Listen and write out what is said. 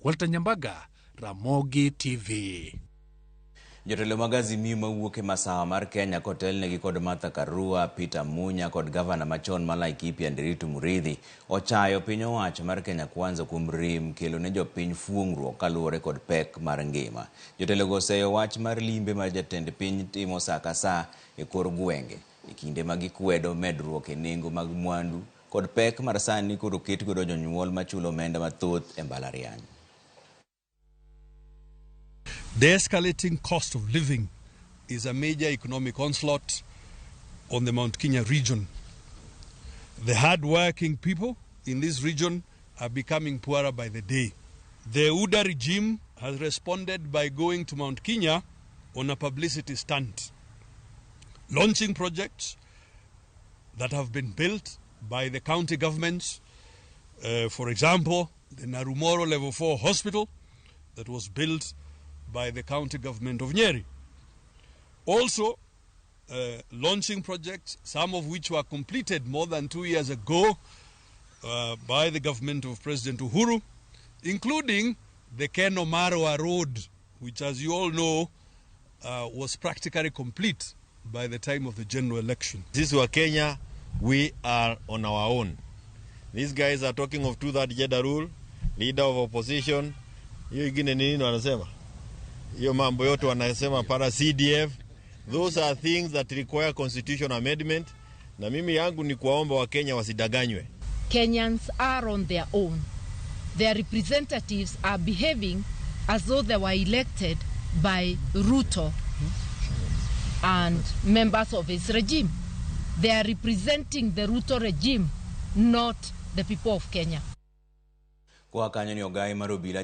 Walter Nyambaga, Ramogi TV. Jotelo mag Azimio mawuok e masawa mar Kenya kotelnegi kod Martha Karua, Peter Munya kod gavana machon ma Laikipia Ndiritu Muriithi ochayo piny owacho mar Kenya Kwanza kuom rem kelo ne jopiny fuong'ruok kaluwore kod pek mar ngima. Jotelogo oseyo wach mar limbe ma jatend piny timo saa ka saa e kor gwenge e kinde ma gikwedo medruok e nengo mag mwandu kod pek mar sani koro oket godo jonyuol machulo omenda mathoth e mbalariany. The escalating cost of living is a major economic onslaught on the Mount Kenya region. The hard-working people in this region are becoming poorer by the day. The UDA regime has responded by going to Mount Kenya on a publicity stunt, launching projects that have been built by the county governments. For example, the Narumoro Level 4 hospital that was built by the county government of Nyeri. Also, launching projects, some of which were completed more than 2 years ago by the government of President Uhuru, including the Keno Marwa Road, which, as you all know, was practically complete by the time of the general election. Sisi Wakenya, we are on our own. These guys are talking of two-third gender rule, leader of opposition. Hiyo ingine nini wanasema? Hiyo mambo yote wanasema para CDF. Those are things that require constitutional amendment. Na mimi yangu ni kuwaomba Wakenya wasidanganywe. Kenyans are on their own. Their representatives are behaving as though they were elected by Ruto and members of his regime. They are representing the Ruto regime, not the people of Kenya. Koa kanyo ni ogai mar obila.